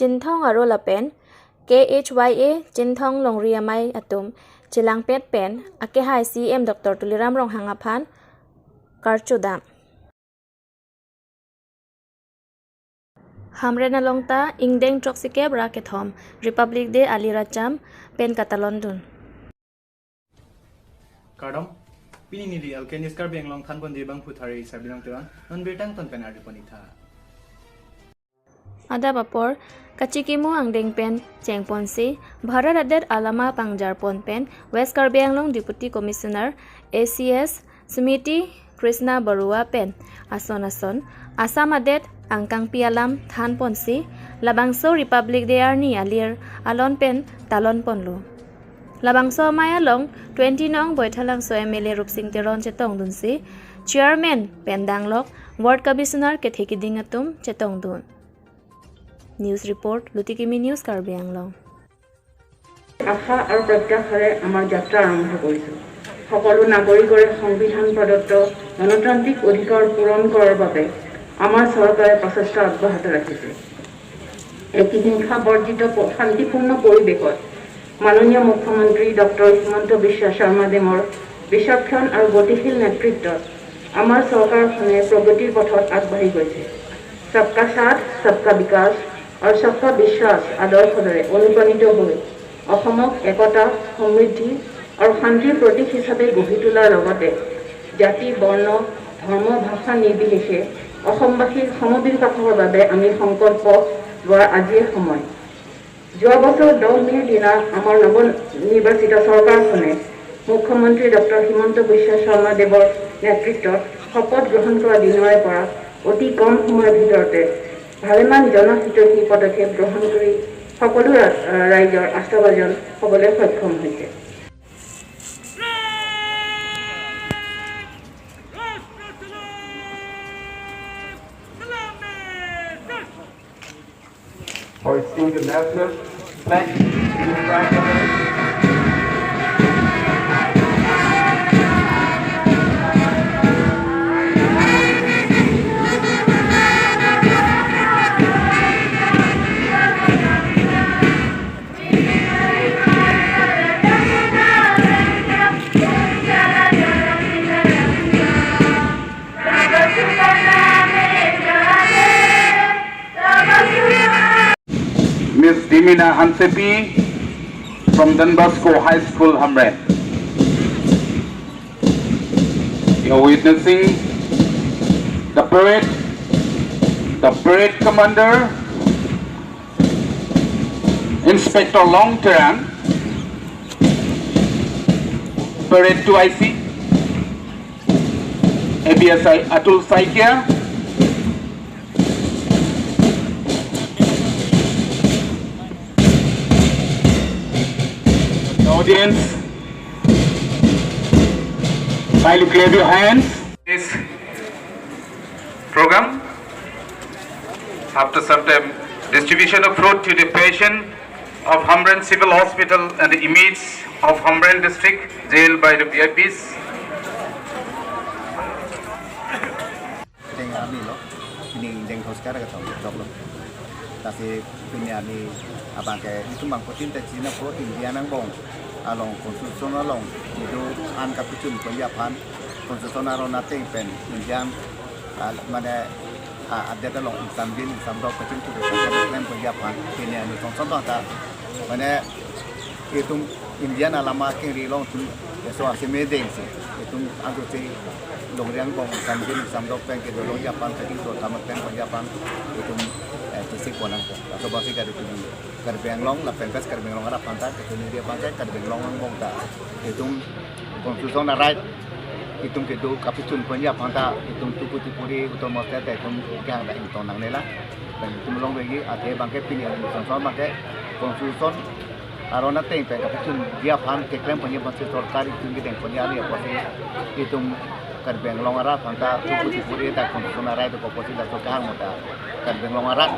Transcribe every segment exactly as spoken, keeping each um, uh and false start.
Chinthong aro lapen K H Y A Chinthong Longri Amei atum chelangpet pen akehai C M Doctor Tuliram Ronghang aphan karchodam. Hamren along ta ingdeng throksikep ra kethom Republic Day alir acham pen katalondun. Kardom, pini neli Alkei News Karbi Anglong thanponji abangphu Thare Sarbilong Teron, non birta angton pen arjupon-ik tha. Adap apor, kachikimo angdeng pen chengponsi, Bharat adet alama pangjarpon pen West Karbi Anglong Deputy Commissioner A C S Smriti Krishna Baruah pen ason ason Assam adet angkangpi alam thanponsi, labangso Republic Day arni alir alon pen talonponlo. Labangso amei along twenty nong Baithalangso M L A Rupsing Teron chetongdunsi, Chairman pen danglok Ward Commissioner kethe kiding atum chetongdun. News report, Lutikimi News, Karbi Anglong. আশা আৰু প্ৰত্যাশাৰে আমাৰ যাত্ৰা আৰম্ভ কৰিছো। সকলো নাগৰিকৰে সংবিধান প্ৰদত্ত গণতান্ত্ৰিক অধিকাৰ পূৰণ কৰাৰ বাবে আমাৰ চৰকাৰে প্ৰচেষ্টা অব্যাহত ৰাখিছে। এটি হিংসা বৰ্জিত প-, শান্তিপূৰ্ণ পৰিৱেশত মাননীয় মুখ্যমন্ত্ৰী ডক্টৰ হিমন্ত বিশ্ব শৰ্মা দেৱৰ বিচক্ষণ আৰু গতিশীল নেতৃত্বত আমাৰ চৰকাৰখনে প্ৰগতিৰ পথত আগবাঢ়ি গৈছে। সবকা সাথ, সবকা বিকাশ আৰু সবকা বিশ্বাস আদৰ্শৰে অনুপ্ৰাণিত হৈ অসমক একতা, সমৃদ্ধি আৰু শান্তিৰ প্ৰতীক হিচাপে গঢ়ি তোলাৰ লগতে জাতি, বৰ্ণ, ধৰ্ম, ভাষা নিৰ্বিশেষে অসমবাসীৰ সমবিকাশৰ বাবে আমি সংকল্প লোৱাৰ আজিয়ে সময়। যোৱা বছৰ দহ মে'ৰ দিনা আমাৰ নৱ নিৰ্বাচিত চৰকাৰখনে মুখ্যমন্ত্ৰী ডক্টৰ হিমন্ত বিশ্ব শৰ্মা দেৱৰ নেতৃত্বত শপত গ্ৰহণ কৰা দিনৰে পৰা অতি কম সময়ৰ ভিতৰতে ভালেমান জনহিতৈষী পদক্ষেপ গ্ৰহণ কৰি সকলো ৰা-, ৰাইজৰ আস্থাভাজন হ'বলৈ সক্ষম হৈছে। Hoisting the national flag in tricolor. Miss Dimina Hansepi from Don Bosco High School, Hamren. You're witnessing the parade, the parade commander, Inspector Long Terang, Parade two I C, A B S I Atul Saikia. The audience, kindly clap your hands. This program, after some time, distribution of fruit to the patient of Hamren Civil Hospital and the inmates of Hamren District Jail by the V I Ps. Deng arni lo, pini deng throksi kethom choklo. Lasi pini arni abangke itum bangphutin ta chinine apot Indian angbong along constitution along itum an kapachunponji aphan constitution aron ateng pen Indian, ah, mane, ah, adet along ingsamjin ingsamrok kachingthur klem ponji aphan pini arni throksi bang ta mane itum Indian alama kengri along itum eso aseme dengsi itum antu si longri angbong ingsamjin ingsamrok pen kedolongji aphan kachingthur kamat pen ponji aphan itum, eh, chesik ponnang. Laso abangsi kado itum Karbi Anglong lapen West Karbi Anglong arat aphan ta kachini dia aphan ke Karbi Anglong angbong ta itum constitution a-right itum kedo kapachunponji aphan ta itum tuku tipuri utor moste ta itum kehang ta ingtong nangnelo. Pen itum longri athe abangke pini constitution abangke constitution aron ateng pen kapachunji aphan keklemponji aphansi sorkar itum kedengponji arni apotsi itum Karbi Anglong arat aphan ta tuku tipuri ta constitution a-right dokok apotsi laso kehang mo ta Karbi Anglong arat,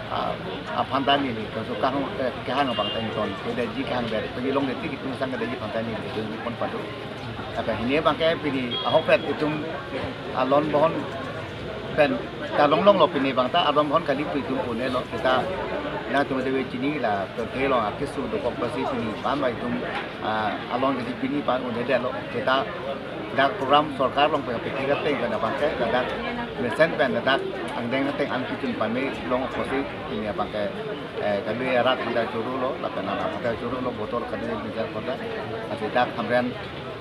ah, aphan ta neli laso kehang, eh, kehang abang ta ingtong. Kedaji kehang ber, pagi longri tik itum sang kedaji aphan ta neli itum pon pado. Lapen pini abangke pini ahokpet itum alon bohon pen ta longlonglo pini abang ta alon bohon kali pu itum pune lo kita Nangtum dei chini la, to thelo akesung dokok pusi pini pan bai tum, ah, along jadi pini pan un-edetlo. Kita dak program sorkar along pen pekri ateng pen abangke, ladak mesen pen ladak angdeng ateng an kichun pame long pusi pini abangke, eh, kami arat kita chorolo, lapen anak kita chorolo, botol kami bisa kota. Asi dak Hamren,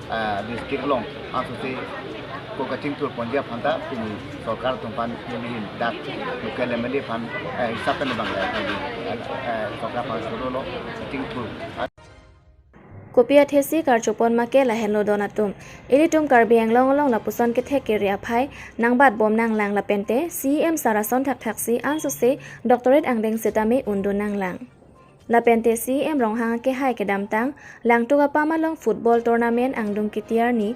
eh, district along, ansi ko kachingthur ponji aphan ta pini sorkar atum aphan pini dak local M L A aphan, eh, hisap pen abang, eh, eh, sorkar aphan chorolo, kachingthur. Kopi athesi karchopon make lahenlo don atum. Ilitum Karbi Anglong along lapuson kethek kere aphai nangbat bom nanglang lapente C E M sar ason thakthaksi ansose doctorate angdeng setame undun nanglang. Lapente C E M Ronghang akehai kedamtang Langtuk apam along football tournament angdung kiti arni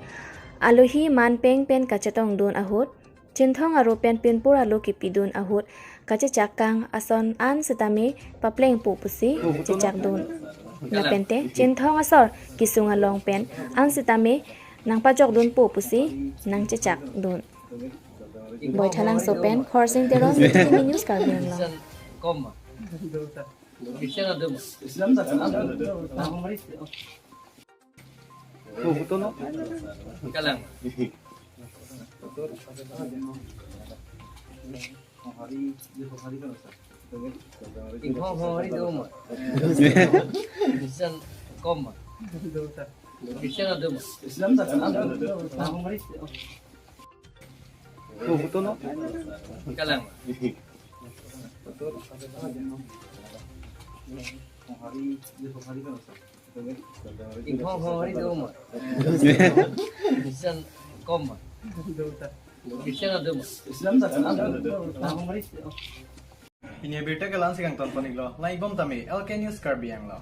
alohi manpeng pen kachetongdun ahut, Chinthong aro pen pinpur alo kipidun ahut, kachechak kang ason an setame paplengpo pusi chechakdun. Lapente Chinthong asor kesung along pen an setame nangpajokdunpo pusi nangchechakdun. Boithalangso pen Khorsing Teron, T V News Karbi Anglong. Kalang. Inghong hong hari do ma. Bisan kom ma. Bisan do ma. Kalang. Inghong hong hari do ma. Bisan kom ma. Bisan do ma. Pini birta kelang si kangton pon-iklo. Lang-ik bom tame, L K News Karbi Anglong.